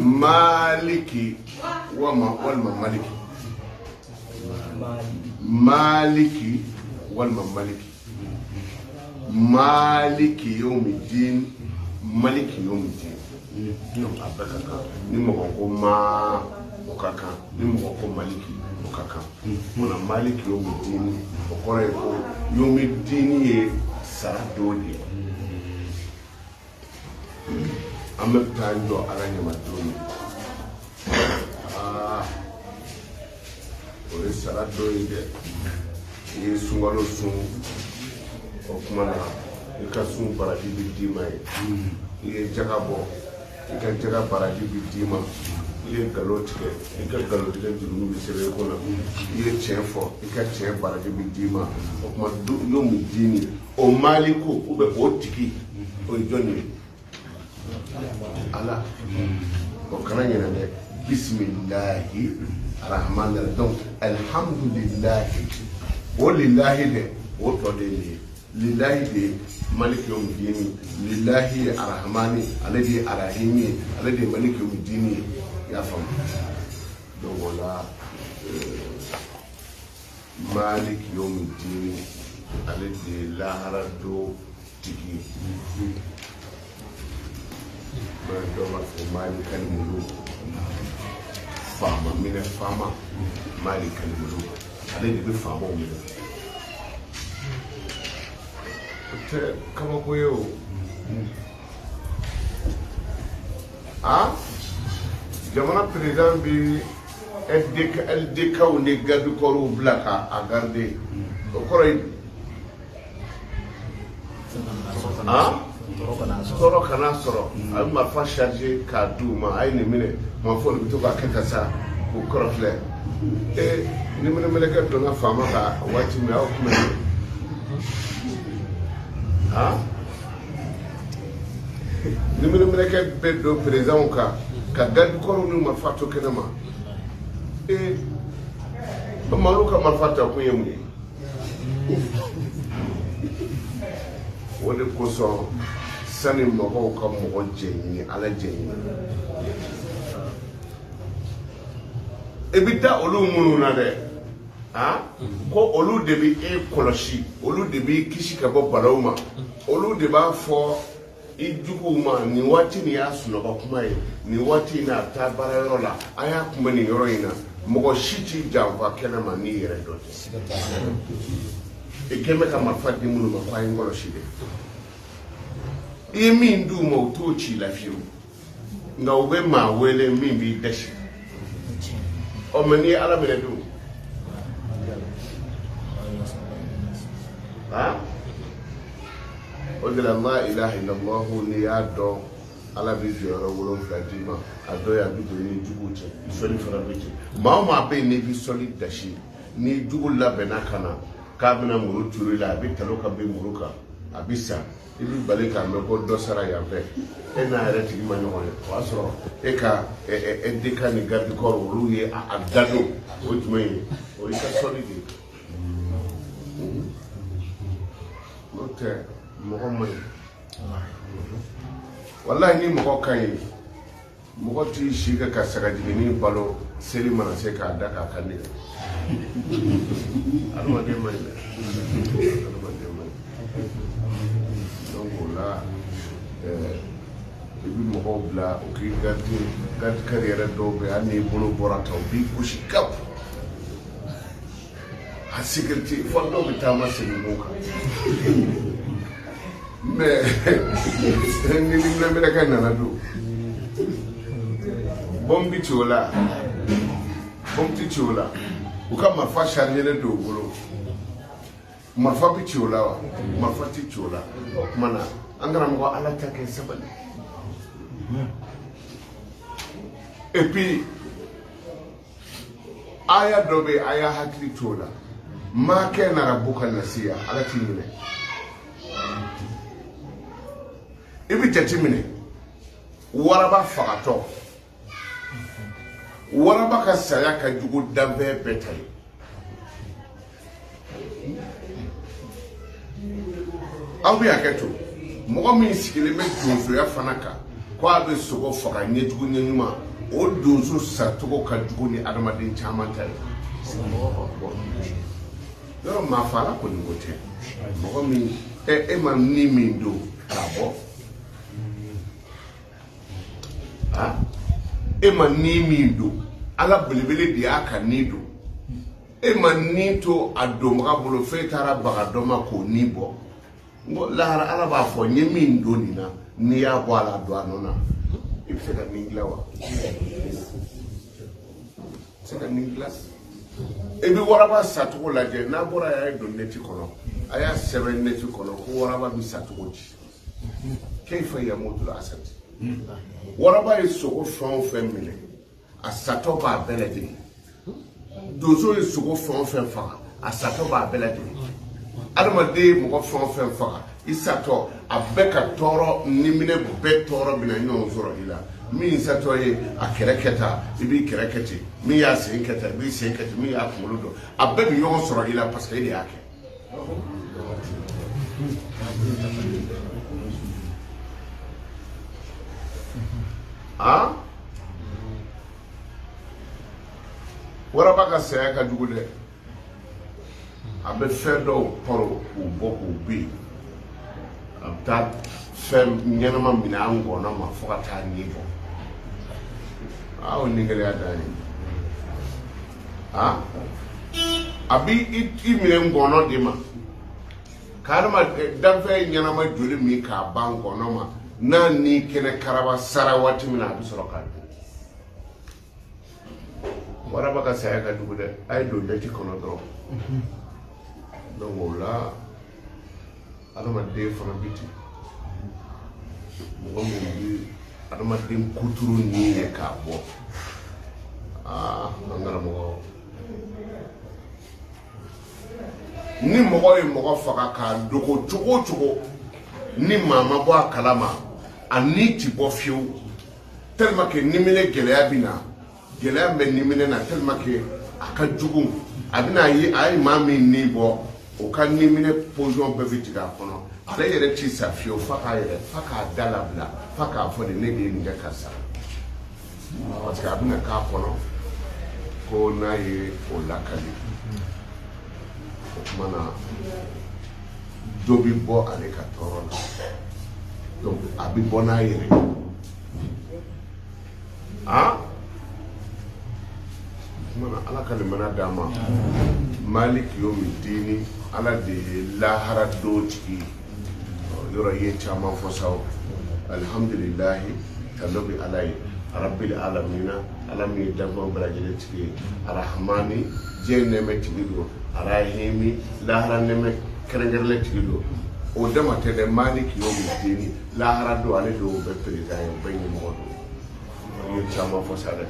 Maliki walima walima maliki, maliki walima maliki, maliki yomidin, maliki yomidin. Donc a bɛɛ ka kan. Ni mɔgɔ ko ma, o ka kan. Ni mɔgɔ ko maliki, o ka kan. O la maliki yomidin, o kɔrɔ ye ko yomidin ye sara don de ye. An bɛ taa jɔ Ala ɲɛma don min, aa, o ye sara don ye dɛ. I ye sunkalo sun, o tuma na i ka sun baraji bɛ d'i ma ye. I ye jaga bɔ, i ka jaga baraji bɛ d'i ma. I ye nkalon tigɛ, i ka nkalon tigɛ jurumu bɛ sɛbɛn i kunna. I ye tiɲɛ fɔ, i ka tiɲɛ baraji bɛ d'i ma. O tuma yomidini, o maliko ou bien o tigi, o ye jɔn ye? Ala. O kana ɲinɛ dɛ, bisimilahi rahman rahim. Donc alhamdulilahi, o lilahi dɛ, o tɔ de ye nin ye. Lilahi de ye maliki yomidini, lilahi ye arahamani, ale de ye arahimi ye, ale de ye maliki yomidini ye. I y'a faamu? Donc o la maliki yomidini, ale de ye lahara don tigi ye. Dɔw b'a fɔ malikal muluk, faama minɛ faama, malikal muluk, ale de bɛ faamaw minɛ. O tɛ kabako ye o. A jamana président bɛ LDKw ni garde corps bila ka a garder, o kɔrɔ ye tɔɔrɔ kana sɔrɔ. A bɛ marifa chargé k'a di u ma, a ye nin minɛ. Marifa olu bɛ to k'a kɛ tan sa k'u kɔrɔfilɛ. Ee, ni mɛlɛkɛ donna faama kan waati min, aw tun bɛ yen? Ni mɛlɛkɛ bɛ don présidentw kan ka garde corps ni marifa to kɛnɛ ma, ee, olu ka marifa ta kun ye mun ye? O de kosɔn, sani mɔgɔw ka mɔgɔ jɛ ɲini, Ala jɛ ɲini. I bɛ da olu minnu na dɛ, a ko olu de bɛ e kɔlɔsi, olu de b'i kisi ka bɔ balaw ma, olu de b'a fɔ i juguw ma nin waati nin y'a sunɔgɔ kuma ye, nin waati in na a bɛ taa baarayɔrɔ la, a y'a kunbɛn nin yɔrɔ in na. Mɔgɔ si t'i janfa kɛnɛ ma n'i yɛrɛ dɔ tɛ. I kɛn bɛ ka marifa di minnu ma ko a ye n kɔlɔsi dɛ, i ye min d'u ma, u t'o ci la fiyewu, nka u bɛ maa wele min b'i dɛsɛ. Ɔ, mɛ n'i ye Ala minɛ dun? Ha, o de la la ilaha illallah, n'i y'a dɔn, Ala bɛ jɔyɔrɔ 7 d'i ma. A dɔ ye a bɛ don i ni juguw cɛ, sɔli fana bɛ ci. Maa o maa bɛ yen n'i bɛ sɔli dasi, ni jugu labɛnna ka na k'a bɛna muru turu i la, a bɛ talo ka bin muru kan, a bɛ sa. I bɛ bali k'a mɛn ko dɔ sara yan fɛ, e n'a yɛrɛ tigi ma ɲɔgɔn ye. O y'a sɔrɔ e ka LDK ni garde corps, olu ye a dadon. O ye jumɛn ye? O y'i ka sɔli de ye. N'o tɛ, mɔgɔ man ɲi walahi. Ni mɔgɔ ka ɲi, mɔgɔ t'i si kɛ ka sagajiginin balo, seli mana se k'a da k'a kan nɛgɛ. Adamaden man ɲi dɛ, adamaden man ɲi. Donc o la i bɛ mɔgɔw bila u k'i garde, garde corps yɛrɛ dɔw bɛ yen, hali n'i bolo bɔra tan, u b'i gosi kap a sécurité fɔ dɔw bɛ taama segin kun kan. Mais ni ni mɛlɛkɛ nana don, bombe bi ci o la, bombe ti ci o la. U ka marifa chargé don u bolo, marifa bi ci o la wa? Marifa ti ci o la. O tuma na, an karamɔgɔ, Ala ta kɛ, sabali. Et puis aya dɔ bɛ yen, a y'a hakili to o la: ma kana rabbuka nasiya. Ala t'i minɛ. I bɛ jate minɛ, waraba fagatɔ, waraba ka saya ka jugu danfɛn bɛɛ ta ye. Aw bɛ hakɛ to, mɔgɔ min sigilen bɛ donsoya fana kan ko a bɛ sogo faga ɲɛjugu ɲɛɲuman. O donso sacogo ka jugu ni adamaden caman ta ye. Yɔrɔ maa faala kɔni ko tɛ, mɔgɔ min e ma ni min don k'a bɔ, e ma ni min don, Ala belebele de y'a ka ni don, e ma ni to a donbaga bolo f'e taara baga dɔ ma k'o ni bɔ. N ko lahara Ala b'a fɔ n ye min don nin na, n'i y'a bɔ a la, a don a nɔ na. I bɛ se ka nin dilan wa? I bɛ se ka nin dilan? I bɛ waraba sacogo lajɛ. N'a bɔra yan, a ye don neti kɔnɔ, a y'a sɛbɛn neti kɔnɔ ko waraba bɛ sa cogo di, keifa yamutul asad. Waraba ye sogo fɛn o fɛn minɛ, a satɔ b'a bɛɛ lajɛlen. Donso ye sogo fɛn o fɛn faga, a satɔ b'a bɛɛ lajɛlen. Adamaden ye mɔgɔ fɛn o fɛn faga, i satɔ a bɛɛ ka tɔɔrɔ niminɛ bɛɛ tɔɔrɔ bɛna ɲɔgɔn sɔrɔ i la. Min satɔ ye a kɛrɛ kɛ tan, i b'i kɛrɛ kɛ ten. Min y'a sen kɛ tan, i b'i sen kɛ ten. Min y'a kunkolo dɔn, a bɛɛ bɛ ɲɔgɔn sɔrɔ i la parce que e de y'a kɛ. Ah, waraba ka saya ka jugu dɛ. A bɛ fɛn dɔw paro k'u bɔ k'u bin, a bɛ taa fɛn ɲɛnama minɛ an ngɔnɔ ma fo ka taa ni bɔ. Aa, o ni gɛlɛya dan ye. Aa, a bɛ i minɛ ngɔnɔ de ma ka adama danfɛn ɲɛnama joli min k'a ban ngɔnɔ ma. N'a ni kɛnɛ karaba sara waati min na, a bɛ sɔrɔ k'a dun. Waraba ka saya ka jugu dɛ. A ye don neti kɔnɔ dɔrɔn. Donc o la, adamaden fana bi ten. Mɔgɔ min bi adamaden kuturu ni ye k'a bɔ, aa, an karamɔgɔ, ni mɔgɔ ye mɔgɔ faga k'a dogo cogo o cogo, ni maa ma bɔ a kalama, a ni ti bɔ fiyewu, tellement que niminɛ gɛlɛya bɛ na. Gɛlɛya bɛ niminɛ na tellement que a ka jugu. A bɛna ye a ye maa min ni bɔ, o ka niminɛ poison bɛɛ bɛ jigin a kɔnɔ. Ale yɛrɛ ti sa fiyewu f'a k'a yɛrɛ, f'a k'a da labila, f'a k'a fɔ de ne de ye nin kɛ karisa, parce que a bɛna k'a kɔnɔ ko n'a ye o lakali, o tuma na dɔ bɛ bɔ ale ka tɔɔrɔ la. Donc a bɛ bɔ n'a yɛrɛ ye. Ah, tuma na Ala ka limaniya d'an ma. Maliki yomi dini, Ala de ye lahara don tigi ye. Yɔrɔ i ye caman fɔ sa o. Alihamdulilahi, tando bɛ Ala ye, rabbil alamina, Ala min ye danfɛnw bɛɛ lajɛlen tigi ye, arahamani, diɲɛ nɛɛmɛ tigi don, arahimi, lahara nɛɛmɛ kɛrɛnkɛrɛnlen tigi don. O dama tɛ dɛ, maliki yomi dini, lahara don, ale de y'o bɛɛ président ye, o bɛɛ ɲɛmɔgɔ don. I ye caman fɔ sa dɛ.